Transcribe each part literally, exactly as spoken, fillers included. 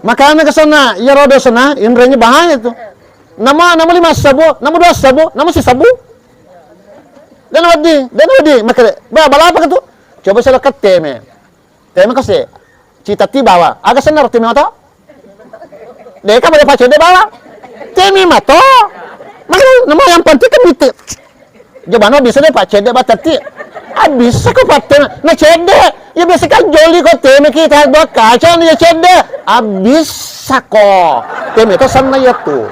Makana kesana, iyaro dosana, inrengngi bahaya tu. Nama, nama lima sebbu, nama dua sebbu, nama sisebbu. Dena wedding, dena wedding, makanya, ba, balapa tu. Coba saya lekat teme. Teme kase, cita ti bawa. Aga senna roti mioto? Deka pada pacede bawa. Teme mato. Mana nama yang penting kan itu. Jabano bisa deh pacede batati. Ah, bisa ko pattena. Na cede. Ya biasa kan joli ko teme kita dua kaca ya cede. Ah, bisa ko. Teme itu senna ya tu.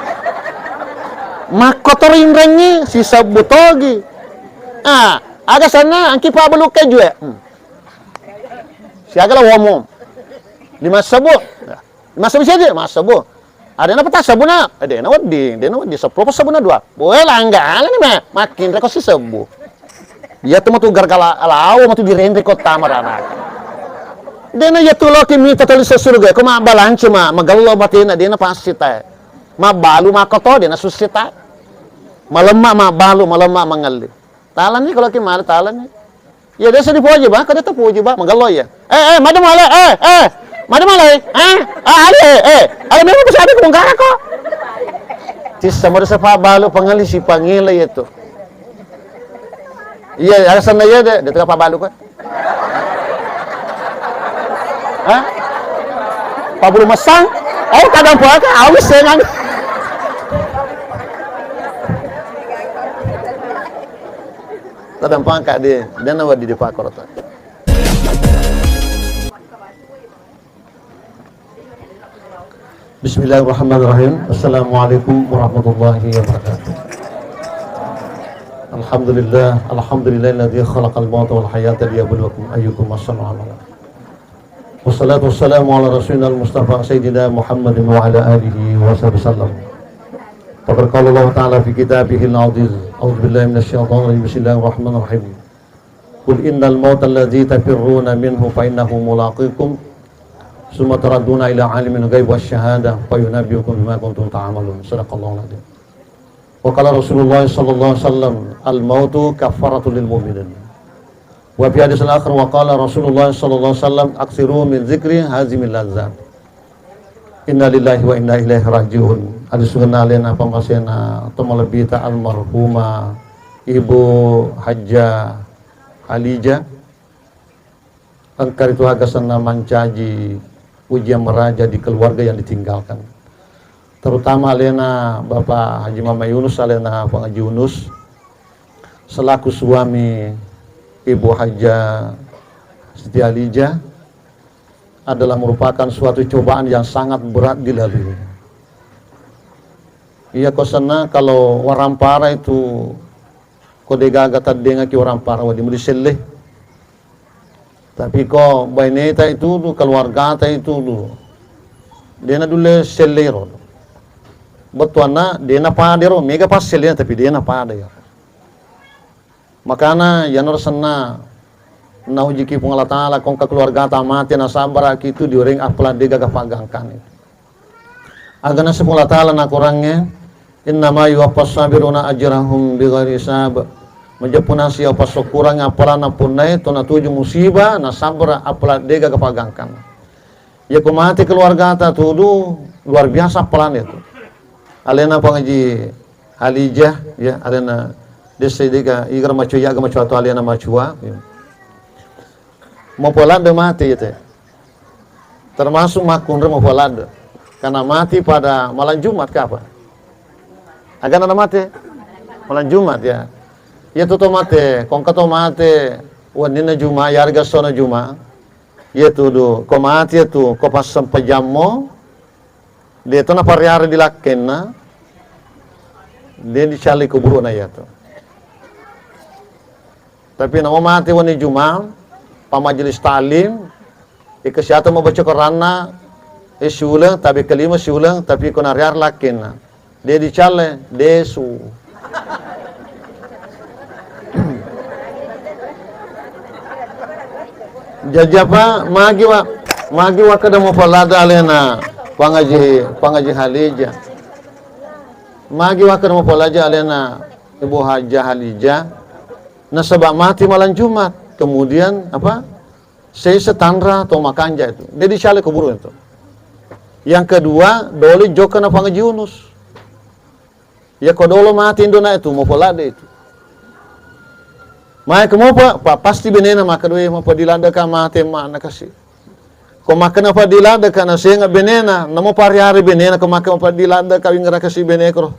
Makkotor inrengngi sisebbu togi. Ah, aga senna angki pabelu kejue. Hmm. Siaga la uomo. Lima sebbu. Lima sebbu saja, lima sebbu. Ada napa tak sebbu na? Eh, dena wedding, dena wedding. Seppulo pa sebbu na dua. Boe langga ala ni ma. Makin reko si sebbu. Iya tu matu gargala lawo matu direnre kota marana. Dena iya tu loki mita tali sesurga. Ko ma balance ma, magello batena dena pasti tae. Ma balu ma koto dena susi tae. Malemma ma balu, malemma mangelli. Talani kalau ki male talani. Iya, desa dipuji, Bang. Kada tapuji, Bang. Magello ya. Eh, eh, madam ale, eh, eh. Madam ale, eh. Ah, ale, eh, eh. Ale memang bisa ada kebongkar kok. Tis sama desa Pak Balu pengali si pangile ya tu. Iya, alasan iya deh, dia tengah Pak Balu kok. Hah? Pak Bulu mesang? Oh, kadang puasa, awis dengan. Tadampangka de, dena wedding dipakkorota. Bismillahirrahmanirrahim. Assalamualaikum warahmatullahi wabarakatuh. Alhamdulillah, alhamdulillahilladzi khalaqal mauta wal hayata liyabluwakum ayyukum ahsanu amala. Wassalatu wassalamu ala rasulina al-mustafa sayyidina Muhammadin wa ala alihi wa sahbihi wasallam. Faqad qala Allah ta'ala fi kitabihil aziz. A'udzu billahi minasy syaithanir rajim. Bismillahirrahmanirrahim. Qul innal mautal ladzi tafirruna minhu fa innahu mulaqikum, tsumma turadduna ila alimil ghaibi wasy syahadah, fa yunabbiukum bima kuntum ta'malun. Sadaqallahul adzim. Wa qala Rasulullah sallallahu alaihi wasallam, "Al mautu kaffaratul lil mu'minin." Wa fi hadisin akhar wa qala Rasulullah sallallahu alaihi wasallam, "Aksiru min dzikri hazimil ladzat." Inna lillahi wa inna ilaihi rajiun. Adi sungenna alena pamasena to malebbita almarhumah Ibu Hajjah Alijah, engka ritu aga senna mancaji ujian meraja di keluarga yang ditinggalkan. Terutama alena Bapak Haji Mama Yunus, alena Pang Haji Yunus, selaku suami Ibu Hajjah Siti Alijah, adalah merupakan suatu cobaan yang sangat berat dilalui. Iya ko senna kalau warampara itu ko degaga taddengaki warampara wedding mudi selle. Tapi ko baineta itu tu, keluargata itu tu, dena dulle selle ro. Bettuanna dena pada ro, mega passellena tapi dena pada ya. Makana yanaro senna naujiki Puang Allah Ta'ala, ko engka keluargata mate nasabbaraki tu dioreng appalang degaga paggangkang itu. Aga naseng Puang Allah Ta'ala nakorangnge, "Innama yuwaffas sabiruna ajrahum bighairi hisab." Majeppu nasi apa syukurangnge appalanna punnae to natuju musibah nasabbara appalang degaga paggangkang. Iya ko mate keluargata tudu luar biasa appalanna itu. Alena Pang Haji Halijah, ya, alena desa dega, igar macua, iyaga macua to alena macua, ya. Mapua ladde mate, ya, te. Termasuk makkunrai mapua ladde. Karena mati pada malam Jumat, kapan? Agana na mate? Malam Jumat, ya. Iya tu to mate, ko engka to mate wenninna Jumat, yarega essona Jumat. Iya tudu, ko mate iya tu, ko passempajammo, de to napariare di lakkenna, de dicalli kuburuna iya tu. Tapi namo mate wenni Juma, pa majelis taklim, ika siata mabaca Quranna, eh, siuleng, tabe kelima siuleng, tapi ko nariare lakkenna. De dicalle, desu. Jajapa, magi wa, magi wa kada mapalada alena, Pang Haji, Pang Haji Halija. Magi wa kada mapalada alena, Ibu Hajah Halija. Nasaba mati malam Jumat. Kemudian, apa? Sesa tanra to makanja itu. Jadi sale kuburu itu. Yang kedua, doli jokka na Panghaji Yunus. Iya ko dolo mate indona itu, mopa ladde itu. Mae ko mopa, pa-, pasti benena makkeda, "Weh, mopa di ladde ka mate ma na kasi." Ko makkeda pa di ladde ka nasenga benena, namo pariare benena, ko makkeda pa di ladde ka wingra kasi bene ko.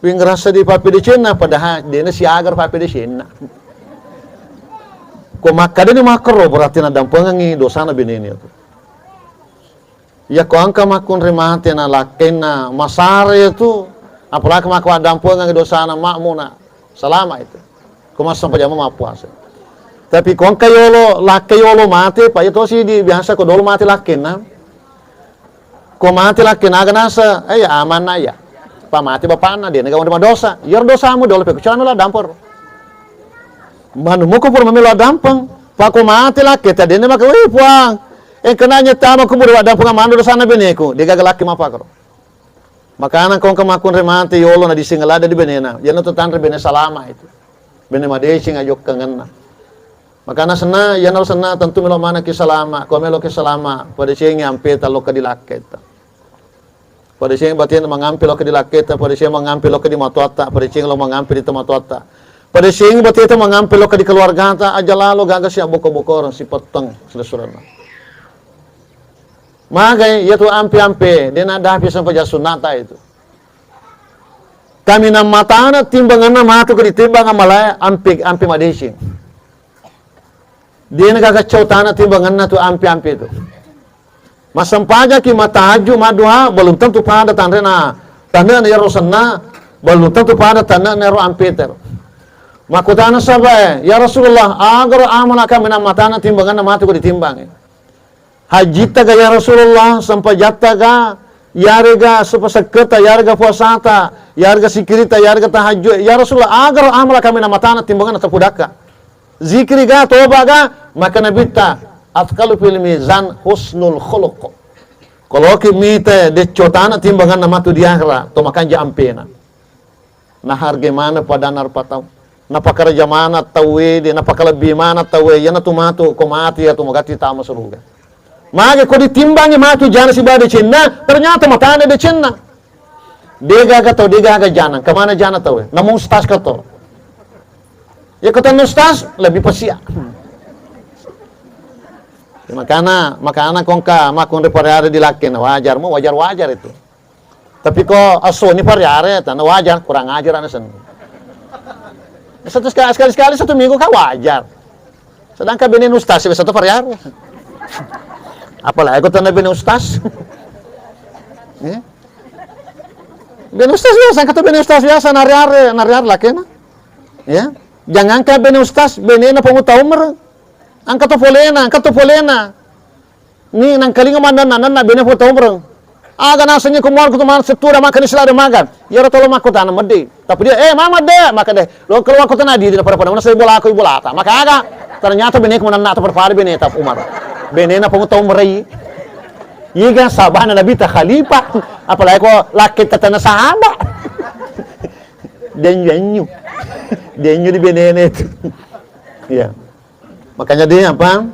Wingra sedi pappedecenna, padahal dena siagar pappedecenna. Ko makkeda ni makkero berarti nadampengengi dosana benena itu. Iya ko engka makkunrai mate na lakkainna masara iyatu, apalagi makko addampengeng dosana, makmuna, salama itu. Ko massempajang mappuasa. Tapi ko engka yolo, lakkai yolo mate, pa iya tosi di biasa ko dolo mate lakkainna. Ko mate lakkainna aga nasa, eh, ya amanna iya. Pa mate bapakna, dena gaga madosa. Iyaro dosamu dolo pekko, celana la dampeng. Manu muko pura mamelo addampeng, pa ko mate lakkaita dena maka, "Weh, Puang, engkana nyettama kuburu addampeng manu dosana beneku, degaga lakkai mapakaro." Makana ko engka makkunrai mate yolo na dising ladde di benena, iyana tu tanra bene salama itu. Bene madeceng ajokkangenna. Makana senna, iyana senna tentu melo manaki salama, ko meloki salama, padecengi ampeta lokka di lakkaita. Padecengi batena mangampe lokka di lakkaita, padecengi mangampe lokka di matoatta, padecengi lo mangampe di tomatoatta. Padecengi bateta mangampe lokka di keluargata, aja lalo gaga siabboko-bokoreng, sipetteng, silessurenna. Magai, iyatu ampe-ampe, dena dapi sempajang sunnata itu. Kaminang matana timbanganna matu ko ditimbang amalae ampe, ampe madeceng. Dena gaga cau tana timbanganna tu ampe-ampe tu. Massempajaki, matahajju, madduha, belum tentu pada tanrena, tanrena iyaro senna, belum tentu pada tanrena iyaro ampetero. Makkutana sahabae, "Ya Rasulullah, agaro amala kaminang matana timbanganna matu ko ditimbangi?" Hajjitta ga ya Rasulullah, sempajatta ga, yarega sepasekketa, yarega puasata, yarega sikirita, yarega tahajju. Ya Rasulullah, agaro amala kaminang matana timbanganna tapudakka. Zikiri ga, toba ga, maka Nabitta, "Athqalu fil mizan husnul khuluq." Koloki mita deccotana timbanganna matu di akhera, to makanja ampena. Nahargai maneng padanna rupa tau. Napakaraja maneng tauwe de, napakalebbi maneng tauwe, iyanatu matu ko mati iyatu magatti tama suruga. Mage ko ditimbangi matu jana sibawa decenna, ternyata matana decenna. Degaga tau, degaga jana, kemana jana tauwe? Namu ustaz ka to. Ya ko tanna ustaz, lebih pesia. Ya, makana, makana kongka makkunre pariare di lakkena wajar mo, wajar-wajar itu. Tapi ko assoni pariare, tanda wajar, kurang ajar anu sen. Satu sekali, sekali-sekali satu minggu kan wajar. Sedangkan bene ustaz biasa tu pariare. Apalagi ko tanda bene ustaz. Ya. Bene ustaz biasa, kata bene ustaz biasa nariare, nariare lakena. Ya. Jangankan bene ustaz, bene na pemuta umur. Angka to polena, angka to polena. Ni nangkalinga manenna-nenna bene pura taumreng. Aga nasengngi ko muar ko tu maneng settura makan isla de makan. Iyaro tolo makkutana medde. Tapi dia, "Eh, mama de," maka de. Lo keluar kota nadi di pada-pada mana saya bola aku ibu lata. Maka aga. Ternyata bene ku manenna to pada bene tap Umar. Bene na pengu taumreng. Iga sabana Nabi ta khalifah. Apalagi ko laki tetana sahabat. Denyu, denyu. Denyu di benene itu. Iya. Makanya di apa?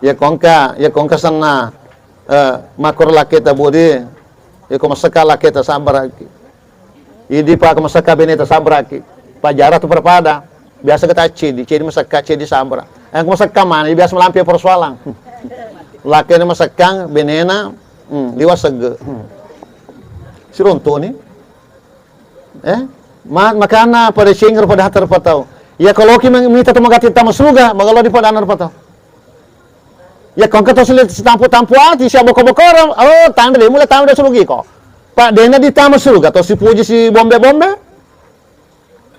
Ya kongka, ya kongka senna, eh, makkur laki tabudi, ya ko masakka laki tasabaraki. Idi pa ko masakka bene tasabaraki. Pajara tu perpada. Biasa kita cedi, cedi masakka, cedi sabara. Yang ko masakka mana, biasa melampi persoalan. Laki ini masakka, benena, hmm, liwa sege. Hmm. Siruntu ni. Eh? Ma-, makana pada cengger pada hatar patau. Ya kalau ki mita tu magati tama suruga, magalo di pada anar patau. Ya kongka to sile sitampu-tampu ati, sia boko-bokoro, oh, tanda de mulai tanda surugi ko. Pa dena di tama suruga to sipuji si bombe-bombe.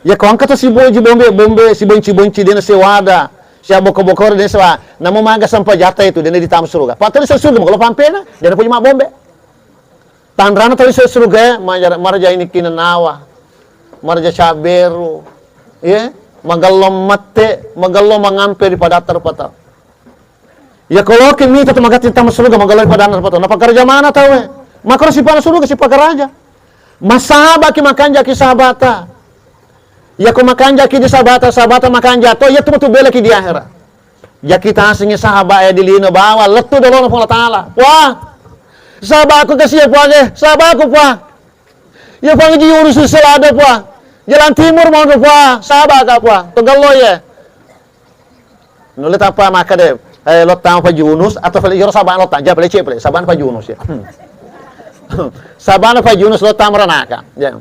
Ya kongka to sipuji bombe-bombe, si benci-benci dena sewada. Sia boko-bokoro dena sewa. Namo maga sampajata itu dena di tama suruga. Pa to di suruga magalo pampena, dena puji ma bombe. Tanrana tau iso surugae, maraja, maraja ini kinanawa, maraja caberu, ye, magello mette, magello mangampe di padatta rupa tau. Ya koloki mita tu magatti tama suruga, magello di padanna rupa tau. Napakaraja mana tau e? Makoro sipana suruga, sipakaraja. Masabaki makanjaki sabata. Ya ko makanjaki di sabata, sabata makanja to, ya tu matu belaki di akhera. Jaki tasengngi sahabat e di lino bawang, lettu dolona Puang Allah Taala. Puang, sahabatku kasiang Puang e, sahabatku Puang. Iya Puang, ji urusi selada Puang. Jalan timur mau Puang, sahabat ka Puang. Togello ye. Nulle tappa makkeda, eh, lottang Pak Junus atau pale iyaro sahabat lottang, ja pale cepele, sahabat Pak Junus ya. Sahabat Pak Junus lottang meranaka. Ya.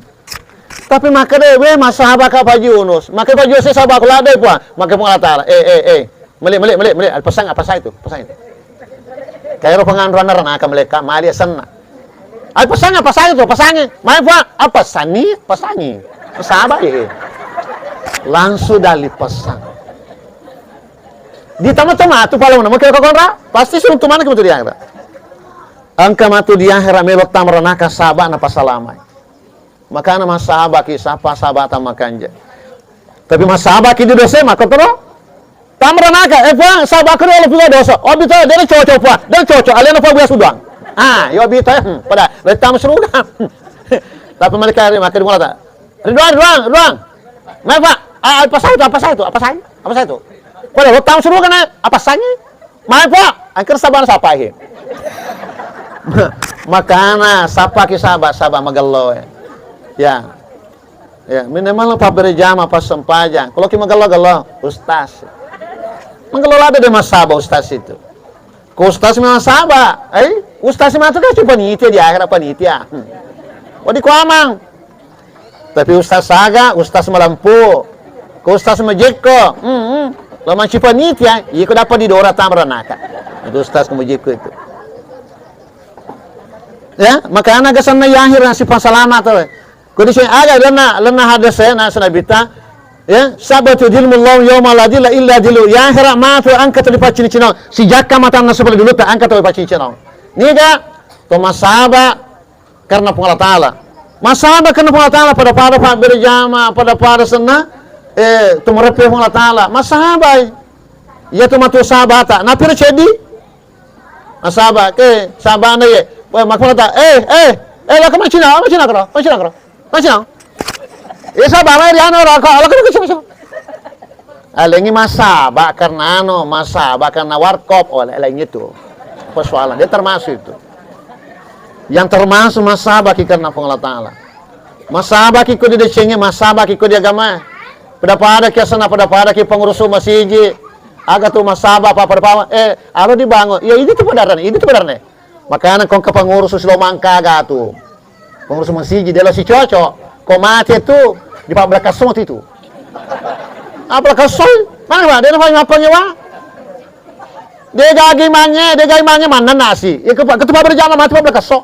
Tapi makkeda, weh, massahaba ka Pak Junus. Makkeda Pak Junus, eh, sahabatku ladde Puang. Makkeda Puang Allah Taala, eh, eh, eh. Mele, mele, mele, mele. Pesangi, pesangi itu, pesangi itu. Kairo penganruan ranaka malaikat, mali asenna. Ai pesangi, pesangi itu, pesangi. Mai Puang, apa sani, pesangi. Sahabat ye. Langsung dali pesang. Di tama-tama tu pale mana, mungkin kau konra, pasti suruh tu mana kita dia. Engka matu di akhirat melo tama ranaka sahabat na pasalamai. Makana massabaki, sappa sahabata makanja. Tapi massabaki di dosa, maka terus tamranaka, eh Puang, sahabakku dolo punya dosa. Oh, bita, dia cocok Puang, dia cocok. Alena Puang biasa doang. Ah, yo bita, hmm, pada, dari tamu seruga. Tapi mereka hari makan mulata. Ridwan, Ridwan, Ridwan. Mai Pak, ah, apa saya itu, apa saya itu, apa saya, apa saya itu? Pada lo tamu seruga na, apa saya? Mai, Pak. Engka sahabat sapa he? Makana, sapaki sahabat, sahabat magello e. Ya. Ya, minimal pabberejama, passempajang. Kalau ki magello-gello, ustaz. Magello ladde de massaba ustaz itu. Ko ustaz memang saba, eh? Ustaz matu kan cuma panitia di akhirat, panitia. Hmm. Wadi ko amang. Tapi ustaz aga, ustaz malempu, ko ustaz majekko, mm, mm. Lo manci panitia, iko dapat didora tamranaka. Itu ustaz ko majekko itu. Ya, makana aga senna yahir nasi pasalama to. Ko di sini aga lenna, lenna hadis ya, nasi nabita. Ya, sabatu dilmullahu yawma la dilla illa dillu. Ya, akhirat matu angkat di pacini-cinau. Si jakka matanna sepuluh dulu tak angkat di pacini-cinau. Niga, to masaba, karena Puang Allah Taala. Massaba karena Puang Allah Taala, pada-pada pabberejama, pada-pada senna, eh, tumareppe Puang Allah Taala. Massahabai. Iya tu matu sahabata. Napiro ceddi? Massaba, ke, sahabana ye. Wah, makmana ta. Eh, eh, eh, laka macina, macina karo, macina karo. Macam? Eh, sabar, eh, riano, raka, ala, kena, kena, kena. Alengi masaba karena anu, masaba karena warkop, oleh lain itu. Persoalan, dia termasuk itu. Yang termasuk masaba ki karena Puang Allah Taala. Masaba ki ko di decengi, masaba ki ko di agama. Pada-pada ki asana, pada-pada ki pengurus masiji. Aga tu masaba apa pada pawa. Eh, aro dibangun. Ya, ini tu pada rane, ini tu pada rane. Makana kong ke pengurus Silo Mangka aga tu. Pengurus masiji, delo si cocok. Ko mate tu, di pabbelakasong tu itu. Apa kasoi? Mana, Pak? Dia namanya apa nyewa? Dia gagi manye, dia gagi manye mana nasi? Ya, ke, ketua berjamaah mati pabbelakasong.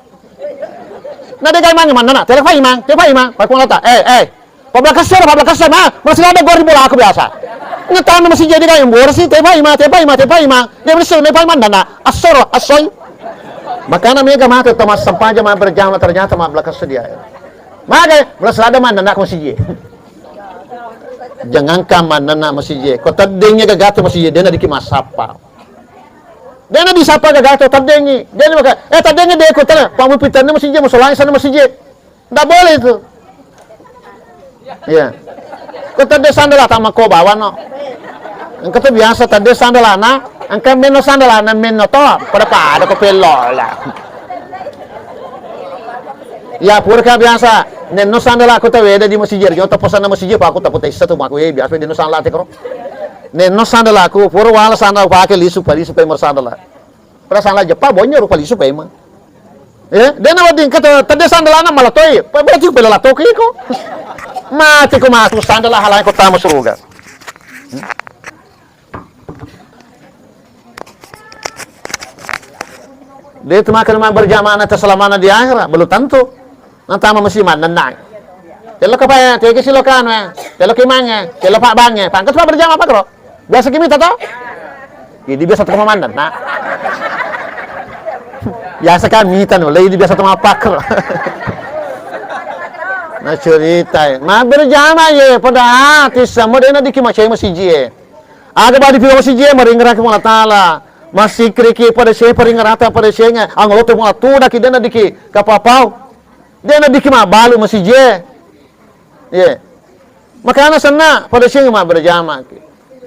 Nah, dia gagi manye mana nak? Telepon imang, telepon imang. Pak Kuala tak? Eh, eh. Pabbelakasong, pabbelakasong, ma. Masih ada gor di bola aku biasa. Ngetana masih jadi kayak bola sih, telepon imang, telepon imang, telepon imang. Dia masih telepon imang, dana. Asor, asoi. Makana mega mate to massempajang, ma berjamaah, ternyata ma belakang sedia. Mage, mula selada manenna ko masijie. Jangankan manenna masijie, ko teddengnge gagato masijie, dena diki massappa. Dena disappa gagato teddengngi. Dena maka, eh, teddengnge de ko tena, pamu pitenna masijie, musolai sana masijie. Ndak boleh itu. Iya. Ko tedde sandala tama ko bawano. Engka tu biasa tedde sandalana, engka menno sandalana, menno to, pada-pada ko pello lah. Ya, pura ka biasa, nenno sandala aku taweda di masijie, yo to posana masijie, pa aku tapu tessa tu maku, eh, biasa denno sandala te kro. Nenno sandala aku, pura wala sandala pake lisu, pa lisu, pa mer sandala. Perasaan la Jepang, bonyo rupa lisu paimeng. Eh, dena wedding kata tedde sandalana malatoi. Pa berarti pela latoki ko. Mati ko masuk sandala halai ko tama suruga. Dia itu makan ma berjamaah na keselamatan di akhirat, belum tentu. Natama mesti manennai. Telo ka pae, tege silokan we. Telo ki mange, telo pa bange. Pangkat pa berjamaah apa kro? Biasa ki mita to? Jadi biasa to manenna. Biasa kan mita no, lagi biasa to apa kro? Nah, cerita. Ma berjamaah ye, pada hati semua dena diki macai masiji ye. Aga badi piro masiji ye, meringeraki Allah Taala. Masikri ki pada se peringerata pada senga. Angolo to mo tuda ki dena diki kapapau. Dena diki mabbalu masijie. Ye. Makana senna pada siang ma berjama ki.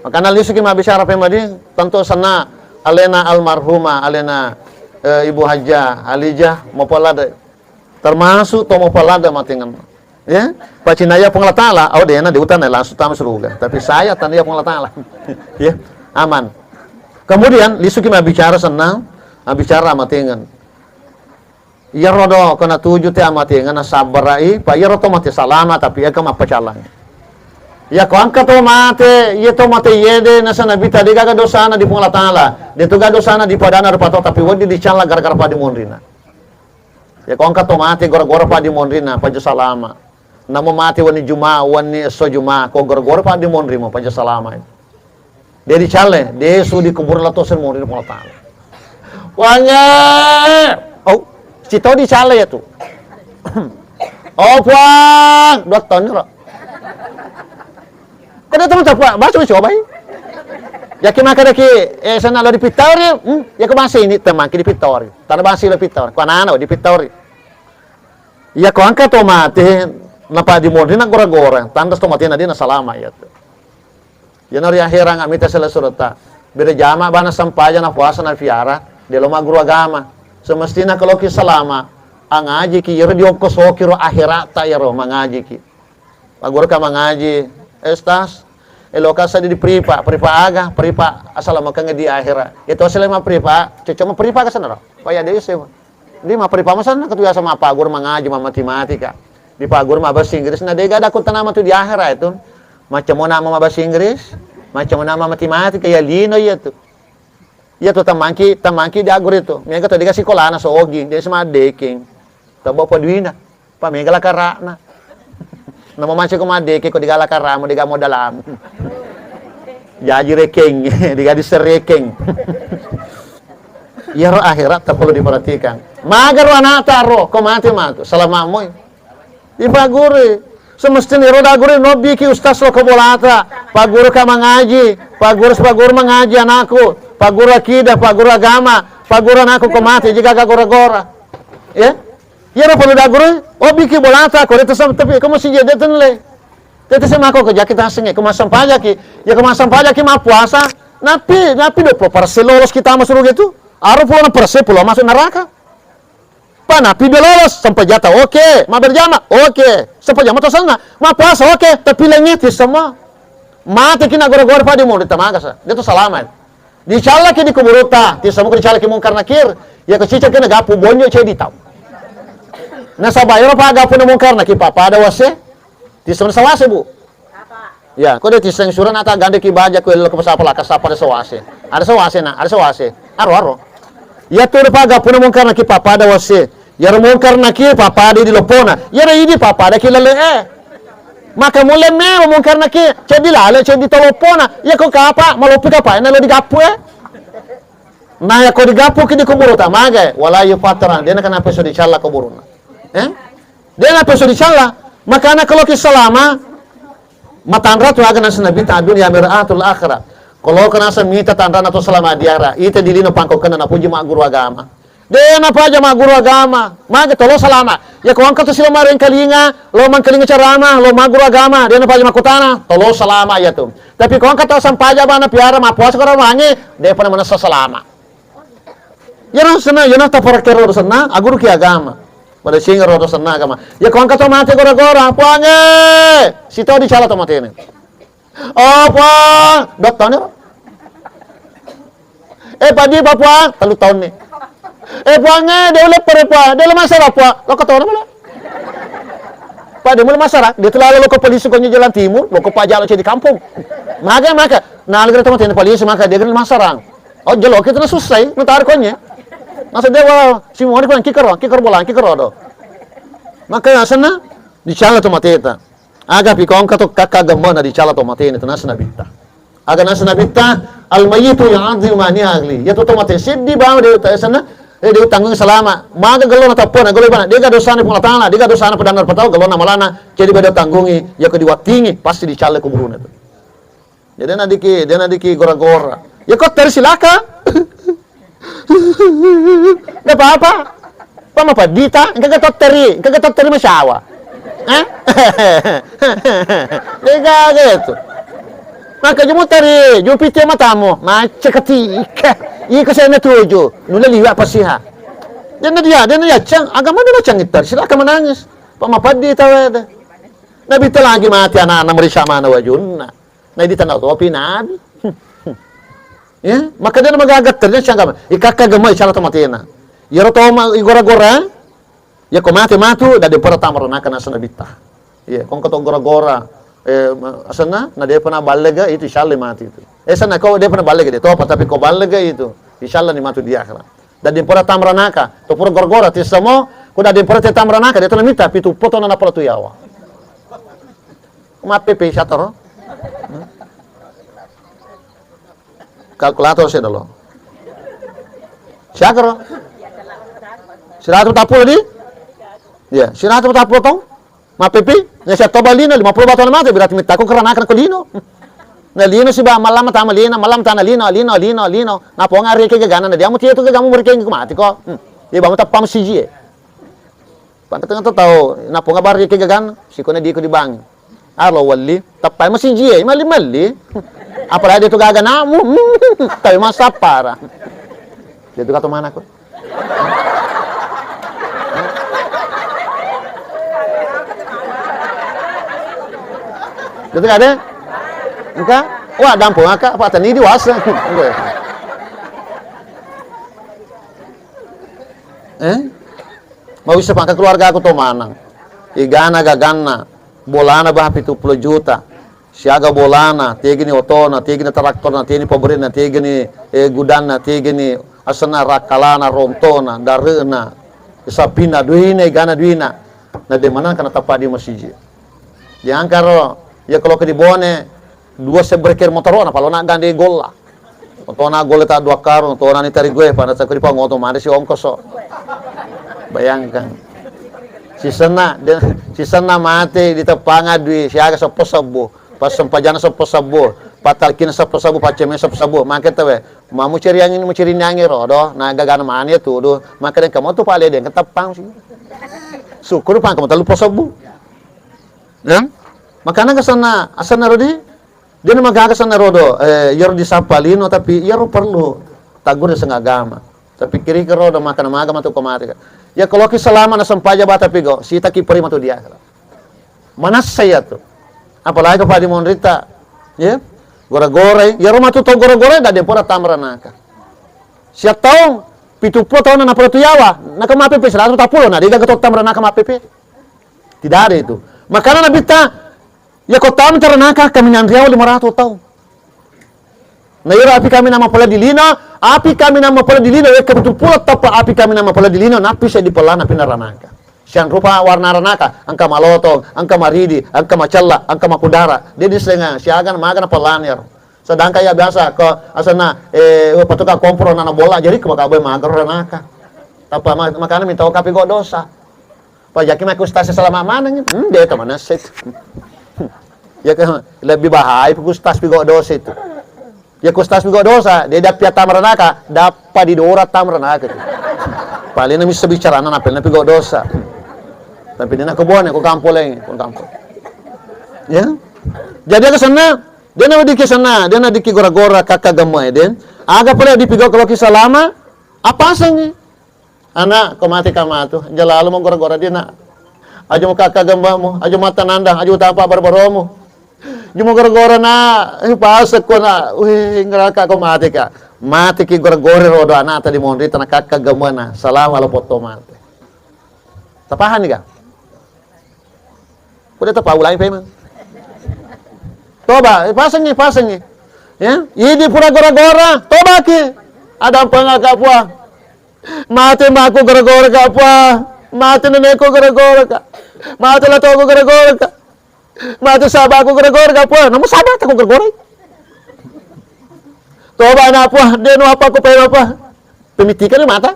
Makana lisuki mabbicara pemadi, tentu senna alena almarhumah, alena, eh, Ibu Hajjah Alijah mapalada. Termasuk to mapalada matengen. Ya, pacinaya Puang Allah Taala, oh dena diutana langsung tama suruga. Tapi saya tania Puang Allah Taala. Ya, aman. Kemudian lisuki mabbicara senna, mabbicara matengen. Iyaro do kena tuju te amatengenna sabbarai, pa iyaro to mate salama tapi eka mappacallang. Iya ko engka to mate, iya to mate yede nasa Nabitta de gaga dosana di Puang Allah Taala, de tu gaga dosana di padana rupa to tapi wedding dicalla gara-gara paddimonrina. Iya ko engka to mate gora-gora paddimonrina, paja salama. Namo mate wenni Juma, wenni esso Juma, ko gora-gora paddimonrimo, paja salama. De dicalle, de su dikubur la tosen monri Puang Allah Taala. Puangnge! Oh, sito dicalle ya tu. Oh Puang, dua tahun ro. Ko de teman Puang, baca coba. Yaki maka daki, eh, sana lo di Pitori, hmm? Ya ko bangsa ini teman ki di Pitori. Tanah bangsa lo Pitori, ko anak-anak di Pitori. Iya ko engka to mate, napaddimonrina gora-gora, tanra to matena de nasalama iya tu. Iyana ri aherang mita sela surata. Bere jama bana sampaja na puasa na fiara, de lo magguru agama. Semestina kaloki salama, angajiki, iyaro diokko sokiro aherata iyaro mangajiki. Pagguru ka mangaji, eh, Ustaz, eh, loka sedi di pripa, pripa aga, pripa asalamakeng di ahera. Itu asal ma pripa, cocok ma pripa ka sana ro. Paya de use. Di ma pripa masanna katu biasa ma pagguru mangaji, ma matematika. Di pagguru ma bahasa Inggris, na dega ada kutana matu di ahera itu. Macam mana ma bahasa Inggris, macam mana ma matematika, ya lino iya tu. Iya tu tamangki, tamangki di aguru itu. Mega tu dega sikolana sogi, de sema dekeng. Tabo paduina. Pa mega lakara'na. Namo mancaji ko maddeke ko digala karamu, diga modalamu. Jaji rekeng, diga diserekeng. Iyaro akhirat tak perlu diperhatikan. Magaro anata ro, ko mate matu, salama moi. Dipaguru. Semestinya ro daguru nobbiki ustaz lo ko bolata. Paguru ka mangaji, paguru, paguru mangaji anakku, paguru akidah, paguru agama, paguru anakku ko mate, jiga gora-gora. Ya? Iyaro perlu daguru, oh, biki bolata, ko de tasam-, tapi ko masijid de tenle. De tasemako ko jaki tasengnge, ko massampajaki. Ya ko massampajaki mappuasa, napi, napi dua puluh persen lolos kita masuk surga itu. Aru puluh persen pula masuk neraka. Pa napi dua lolos, sampajata oke, ma berjama, oke. Sampajama to senna, mappuasa oke, tapi langiti semua. Mate kina gora-gora padi mau ditamagasa. De tu salama. Dicallaki di kuburutta, tisemmuko dicallaki Mungkar Nakir, iya ko cicak kena gapu bonyo cedi tau. Nasaba ero pa gapuna Mungkar Nakir papada wase, tiseng sawase, Bu. Ya, ko de tiseng surana ta gandeki baja ko elo ko sapa laka sapa de sawase. Ada sawase na, ada sawase. Aro, aro. Iya tu de pa gapuna Mungkar Nakir papada wase. Iyaro Mungkar Nakir papada di loppona. Iyaro idi papada ki lale e. Maka mulle memo Mungkar Nakir, ceddi lale, ceddi to loppona. Iya ko kapa, maloppi kapa, na lo digappu e. Nah, iya ko digappu ki di kuburu tamaga e, wala yufatara, de na kenapa so dicalla kuburuna. Eh? De na peso dicalla. Makana kalau ki salama, matanra tu aga nasa Nabitta dunia mir'atul akhirah. Kalau kenasa mita tanrana to salama di ara, ita di lino pangko kena napuji magguru agama. De napaja magguru agama, mage tolo salama. Ya ko engka to silo marengkalinga, lo mangkalinga ceramah, lo magguru agama, de napaja makkutana, tolo salama ya tu. Tapi ko engka to sampaja bana piara mappuasa ko rawangi, de pernah manessa salama. Iyaro senna, iyana taparekkero senna, aguruki agama. Pada singa ro senna agama. Ya ko engka to mate gora-gora, Puangnge, sito dicalla to matene. Oh, Puang, dua tahun ero. Eh, padi pa, Puang, telu tahun ni. Eh, Puangnge, de ulle pare, Puang, de ulle masara, Puang. Lo ketoro mala. Pak, de mulle masara, de tu lalo lo ko polisi konye jalan timur, lo ko pajak lo cedi kampung. Maka, maka. Nah, lagi teman polisi maka de masara. Oh, jelo kita na sussai, na taro konye. Masa dewa simoni ko kikero, kikero bolang, kikero do. Maka senna dicalla to mateta. Aga pi ko engka to kakka gemmana dicalla to matene, to nasa Nabitta. Aga nasa Nabitta, al mayyitu yu'azzimu ma ahli. Ya to, to mate seddi bawa de ta senna, eh, de tanggung salama. Maga gellona tappona, gelo bana, dega dosana Puang Allah Taala, dega dosana padanna patau, gellona malana, jadi beda tanggungi, ya ko diwattingi, pasti dicalla kuburuna tu. Ya, de nadiki, de nadiki gora-gora. Ya ko teri silaka. Nggak apa-apa. Apa mapaddita? Engka ke totteri, engka ke totteri masyawa. Eh? Dega gitu. Maka jumutari, jumpitti matamu, macca ketika. Iko saya natuju, nula liwa pasiha. Denna dia, denna dia cang, agama denna cang itar, silakan menangis. Pak mapaddi tawede. Nabitta lagi mati anak-anak merisa mana wajunna. Nah, di tanah topi nabi. Ya, maka dia magaga terjadi siang agama. Ikakka gemai cara tomatena. Yaro toma igora-gora. Yako mate matu, dade pura tamara naka nasa nabitta. Iya, kongko to gora-gora. Eh, ma-, asenna, na depa na ballega itu insyaallah mati itu. Eh, sana ko depa na ballega de topa, tapi ko ballega itu insyaallah ni matu di akhirat. Dade pura tamara naka, to pura gora-gora tissamo, ko dade pura te tamara naka de to namitta pitu poto na napala tu yawa. Mappepe satoro. Kalkulator sedda lo. Siaga ro? Siratu tappulo di? Iya, siratu tappulo tong. Mappepe, na siatto balina lima puluh batang mate, berarti mittako keranakna ko lino. Na lino siba malam tama lino, malam tana lino, lino, lino, lino. Na ponga reke gagana, na diamu tietu gagamu mereke mati ko. Hmm. Iya, bamu tappa masiji e. Pangka tengah tu tau, nappo ngabari ke gagan, sikona diko dibangi. Aro walli, tappai masiji e, malli-malli. Apalagi dia tu gaga namu, tapi masappara. Dia tu kata mana ko? Dia tu kade? Engka? Wah, dampung aka, apa tani diwasa? Eh? Mawissa pangka keluargaku to maneng. Igana gaganna, bolana bah pitu pulo juta. Siaga bolana, tegini otona, tegini traktorna, tegini pabrikna, tegini, eh, gudanna, tegini asenna rakkalana, rontona, dare'na, sapinna, duina, igana duina. Na de maneng kana tappa di masiji. Diangkaro, iya kalau ke di Bone, dua sebreker motoro na palo na gande golla. Otona golla ta dua karung, otona ni tari gue, pada cakuri pangoto mana si ongkoso. Bayangkan. Sisenna, de-, sisenna mate di teppangan dui, siaga seppo sebbu, pas sempajana seppo sebbu, patalkina seppo sebbu, paceme seppo sebbu, mangke tawe. Mamu ceriangin, muceriangi rodo, na gagana mani ya tudu, maka deng kamu tu pale deng ketepang sih. Syukur pang kamu telu po sebbu. Ya? Makana ka senna, asenna rodi, dia na magaga senna rodo, eh, iyaro disappa lino, tapi iyaro perlu tagguru seng agama. Tapi kiri ke rodo, makana maga matu ko mati ka. Ya, kalau ki selama na sempaja bata pigo, sita ki peri matu dia. Manassa iya tu. Apalagi ko padi monrita, ya? Gora-gora, iyaro matu to gora-gora, dade pura tamara naka. Siap taung, pitu pulo taung na pura tu yawa, naka mapepe seratus tappulo, na dega gato tamara naka mapepe. Tidak ada itu. Makana Nabitta, iya ko tama taranaka kaminang riawa lima ratus taung. Na iyaro api kaminang mapala di lino, api kaminang mapala di lino, wekka pitu pulo tappa api kaminang mapala di lino, nappi seddi pellana api naranaka. Siang rupa warna ranaka, engka malotong, engka maridi, engka macella, engka makudara. Dia disenga, siaga na magana pellana iyaro. Sedangkan iya biasa ko asenna, eh, patukang komporo nana bola, jadi ko maka boy magaro ranaka. Tappa ma-, makana minta kapi go dosa. Pajaki maka ustaz selama maneng, hmm, dia ke mana sih? Ya ke, lebih bahaya ustaz pigo dosa itu. Ya ustaz pigo dosa, dia dapat tamara naka, dapat di dora tamara naka itu. Paling bisa bicara anak apel pigo dosa. Tapi dia nak kebun, aku kampung lagi, aku kampung. Ya. Jadi aku sana, dia nak diki sana, dia nak diki gora-gora kakak gemoy, dia. Aga pula di pigo kalau ki salama, apa sangi? Ana, ko mate ka matu, jalalu mo gora-gora dia, Nak. Aja mo kakka gembamu, aja mo tanandang, aja mo tapa baro-baromu. Aja mo gora-gora, Nak, eh, pasekko, Nak. Wih, ngeraka ko mate ka. Mate ki gora-gora rodo anata di monri tana kakka gembana. Salama lo potto mate. Tapahani ka? Udah tepau lain pemang. Toba, eh, pasengi, pasengi. Ya, idi pura gora-gora, toba ki. Ada pengaka pua. Mate maku gora-gora ka pua. Mate nenekku gora-gora ka. Mate latoku gora-gora ka. Mate sabaku gora-gora ka pua. Namu sabar taku gora-gora. Toba na pua, denu apa ku pema pua. Pemitikkan mata.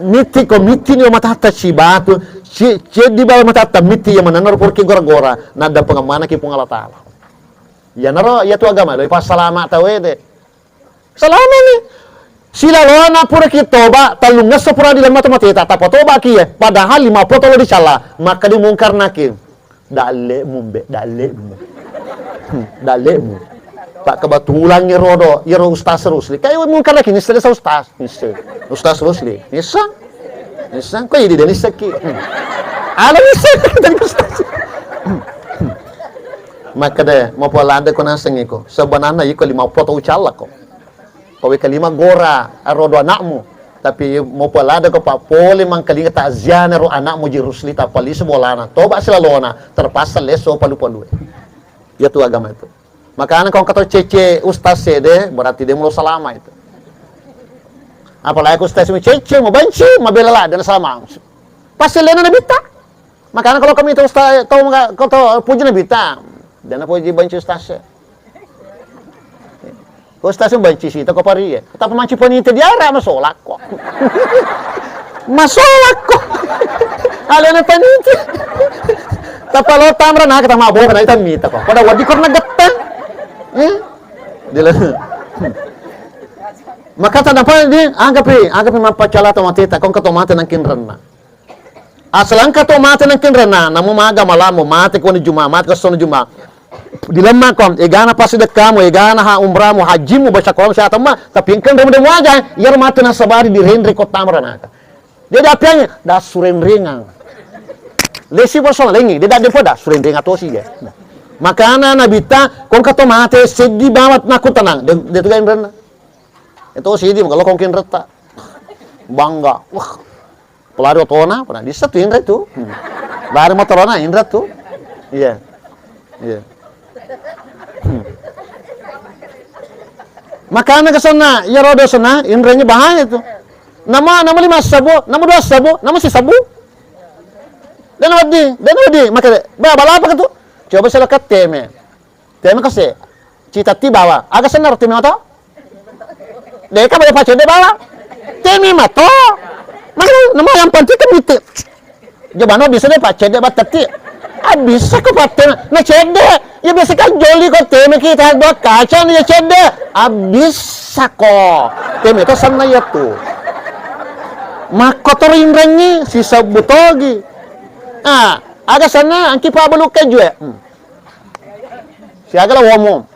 Mitti ko mitti ni matatta sibatu, ci-, ceddi bawang matatta mitti iya manenna ro purki gora-gora, nadda pengemana ki Puang Allah Taala. Iyanaro, iyatu agama lo ipassalama tawede. Salama ni. Silalona pura ki toba, tellungesso pura di lemma to mateta, tappa toba ki ye, padahal lima puluh tolo dicalla, maka di mungkar naki. Dalle'mu, Mbe, dalle'mu. Hmm, dalle'mu. Pak, kebetulan iyaro do, iyaro Ustaz Rusli. Kayak mungkin lagi nisse desa Ustaz, nisse. Ustaz Rusli, nisse. Nisse, kok jadi dia nisse ki? Hmm. Ala nisse, tadi Ustaz. Hmm. Hmm. Maka deh, mau pola ada kau naseng iko. Sebenarnya iko lima foto ucalla kok. Pawe kalima gora, aro do anakmu. Tapi mopa ladde ko pappole mangkalinga takziahna ro anakmu Ji Rusli, tappa lisu bolana. Toba silalona, terpaksa leso palu-palue. Iyatu agama itu. Makana ko engka to cece ustaz sede, berarti de mulo salama itu. Apalagi ustaz mu cece, mu benci, mabela ladde na salama. Pasti lena nabitta. Makana kalau kami itu ustaz, tau nggak, kau tau puji nabitta. Dena puji benci ustaz. Ko ustaz benci sita ko parie. Tapi manci panitia diara masolakko. Masolakko. Alena panitia. Tappa lo tamra na kata mabo kana ita mita ko. Pada wadi korna getta. Hmm? Dila. Maka tanda apa ini? Anggapi, anggapi mappacala to mateta, kong kato mate nangkin renna. Asal engka to mate nangkin renna, namu maga malamu, mate ko ni Juma, mate ko sonu Juma. Dilemma ko, egana pasti dekkamu, egana ha umramu, hajimu, baca Quran, syahadat ma, tapi engka remu demu aja, iyaro mate nasabari direnre ko tamra naka. Dia diapiannya, da surenrengang. Lesi personal lengi, dia da depo da surenrengang tosi ya. Makana nabitta, kong kato mate, seddi bawat naku tenang, dia, dia tuga inrenna. Itu sidi, kalau kongkin retta. Bangga. Wah. Pelari otona, pernah dissa tu inre tu. Hmm. Lari motorona inre tu. Iya. Iya. Hmm. Makana kesana, iya rodo sana, inrenya bahaya tu. Nama, nama lima sabu, nama dua sabu, nama si sabu. Dan wadi, dan wadi, maka ba balapa tu. Coba selekat teme. Teme kase. Cita ti bawa. Aga senna roti memato? Deka boleh pacedde bawa. Teme mato. Mana nama yang penting kan itu. Jabano bisa deh pacedde batati. Ah, bisa ko patte na cedde. Ya biasa kan joli ko teme kita dua kaca ya cedde. Ah, bisa ko. Teme itu senna ya tu. Makkotor inrengi si sebbu togi. Ah, aga senna angki pa belukka jue. Hmm. Siaga la uomo.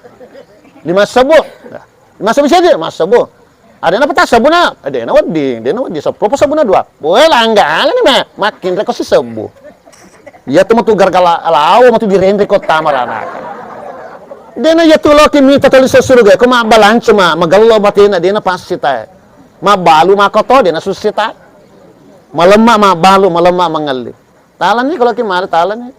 Lima sebbu. Lima sebbu siaga, lima sebbu. Adena peta sebbu na, adena wedding, adena wedding seppulo pa sebbu na dua. Boe langga alani ma, makin reko si sebbu. Iya tu matu gargala lawo matu direnre ko tamarana. Dena iya tu loki mita toli suruga, ko ma balanca ma, magello batena dena pasti tae. Ma balu ma koto dena susi tae. Malemma ma balu, malemma mangelli. Talani kalau ki male talani.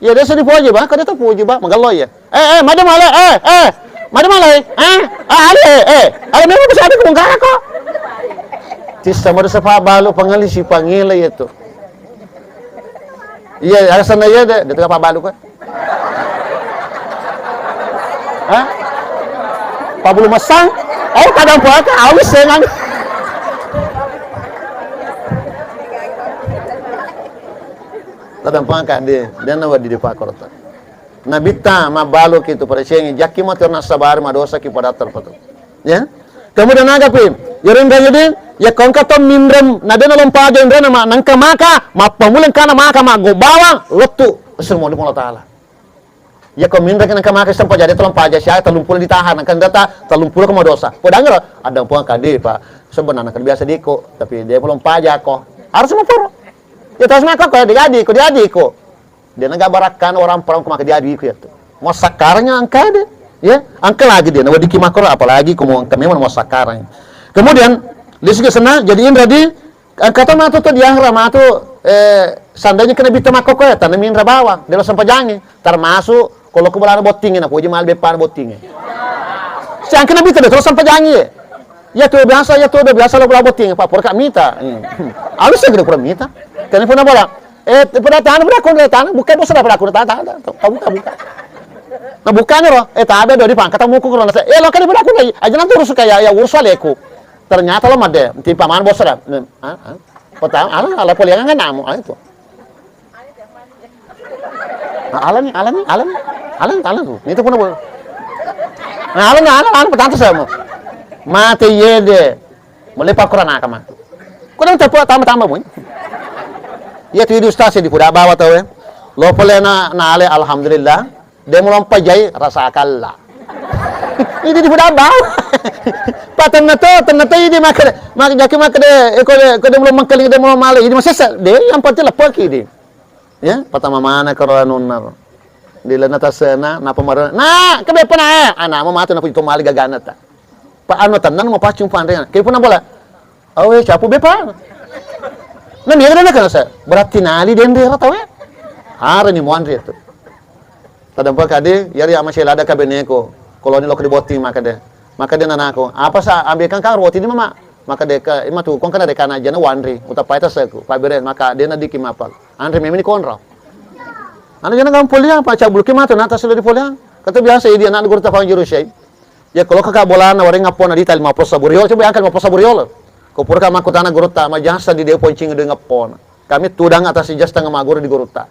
Iya desa dipoji ba, kada tapoji ba, magello iya. Eh, eh, made male, eh, eh, made male, eh, ah, ale, eh, eh, ale memang bisa ada kebongkar ko. Tissa madu sapa balu pangali si pangile itu. Iya, alasan iya de, de tega pa balu ko. Hah? Pabulu masang? Oh, kadang puaka, awis sengang. Tadampangka de, dena wedding dipakkorota. Nabitta mabbaluki tu parecengi, jakki matu nasabari madosaki pada terpetu. Ya. Kemudian agapi, yerinreng jadi, ya kongka to minrem, na dena lompaja inrena ma, nangka maka, mappamuleng kana maka, maggo bawang, lettu, sermoni Allah Ta'ala. Ya ko minreng nangka maka sempajade tolong paja sia tellung pulo ditahan, nangka data tellung pulo ko madosa. Podangero, ada puang kade, Pak. Sebenarnya kan biasa diko, tapi dia belum paja ko. Harus maporo. Ya, terus maka ko diadi ko, diadi ko. Dena ga barakkan orang perang ko maka diadi ko ya tu. Mau sakarnya angka de. Ya, angka lagi dia, nah, wadiki makro apalagi ko mau angka memang mau sakarnya. Kemudian, di segi sana, jadi inreng di, angka to matu to diangra matu, eh, seandainya kena bita makko ko ya, tanah minra bawang, dia langsung pajangi. Termasuk kalau ko bolana bottingi, nah, ko je mal bepana bottingi. Siang kena bita dia, terus sampajangi ya. Ya tu biasa, ya tu biasa lo bola botting, Pak, pura ka mita. Hmm. Alus ya gede pura mita. Telepon apa lah? Eh, pada tanah, pada aku, pada tanah, bukan bos, pada aku, pada tanah, tanah, buka, buka. Nah, bukannya roh, eh, tabe do di pangkat, tamu ku, eh, lo kan pada aku, aja nanti urus kayak, ya, urus aleku. Ternyata lo made, timpa mana bos, ada. Hmm, ah, ah. Pertama, ala, ala, poliangan kan namu, ah, itu. Nah, alani, alani, alani. Alani, alani tu. Itu pun boleh. Nah, alani, alani, alani, petang tu sama. Mate yede. Boleh pakuran akama. Kau dah tepu tambah-tambah pun. Iya tu, itu ustaz di puda bawa tau ya. Lo pole na, nale, alhamdulillah. De mulo mpajai, rasakalla. Idi di fudabau. Pa tenna to, tenna to idi makkeda, mak-, jaki makkeda, eh, ko de, ko de mulo mengkalinga, de mulo male, idi masessa. De, yang penting leppeki idi. Ya, pertama mana karo anunna ro. Di lena tasena, napa maro, "Nak, ke beppa na, eh?" Anakmu matu, napa itu mali gagana ta. Pa anu tenang mau pacung panre. Ke puna bola. Awe, capu bepa. Na mega dena kana sa. Berarti nali denre rata we. Harani muanre tu. Tadampa kade, yari ama selada kabeneko. Koloni lo ke di botting maka de. Maka de nanako, "Apa sa, ambilkan kau roti di mama?" Maka de ka, ima tu, kong kana de kana jana wanri, utapai taseku, pabere, maka de na diki mapal. Anre memeni konra. Ana jana kamu polia, pa cabuluki matu, na taselo di polia. Kata biasa idi anak guru tapang juru syai. Ya, kalau kakak bolana, wareng ngappona di tali maposa buriol, coba angkat maposa buriol. Ko pura ka makkutana gurutta, majasa di de poncing de ngappona. Kami tudang atas ijaz tengah maguru di gurutta.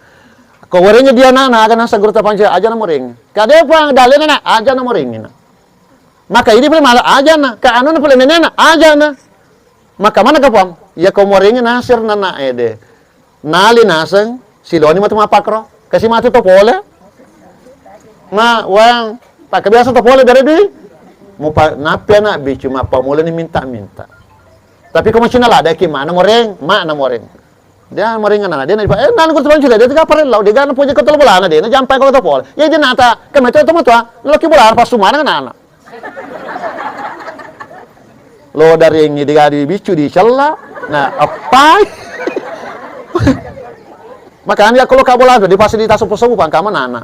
Ko warengnya dia anak, na aga nasa gurutta panci, aja na moreng. Kade pang dalena na, aja na moreng na. Maka idi pole mala aja na, ka anu na pole nenena, aja na. Maka mana ka pang? Ya ko moreng nasir na na ede. Nali naseng, siloni matu mapakro. Kasi matu to pole. Ma, wang, tak biasa to pole dari dui. Mupa, napi anak bicu, mapa mulai ni minta-minta. Tapi ko masih nala ada ki mana moreng, mana moreng. Dia moreng anak, dia na, eh, nang guru tuan sudah, dia tiga parel lau, dia kan punya kotor bola na dia, na jampai ko to pole. Ya dia nata, kami to, to matua, laki bola pas sumana anak. Lo darengngi digadi biccu dicella. Nah, appai? Makanya kalau kabola tu dipasi di tasu posobu pangkama nana.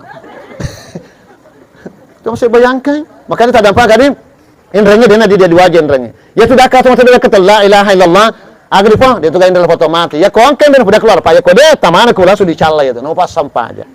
Itu masih bayangkan. Makanya tak dampak kadi. Inrengnge dena di dia dua aja inrengnge. Ya sudah kata masa dia kata la ilaha illallah. Agri po, dia tu inreng foto mati. Ya kongken dan sudah keluar. Pak ya kode tamana kula sudi calla ya tu. No pas sampah aja.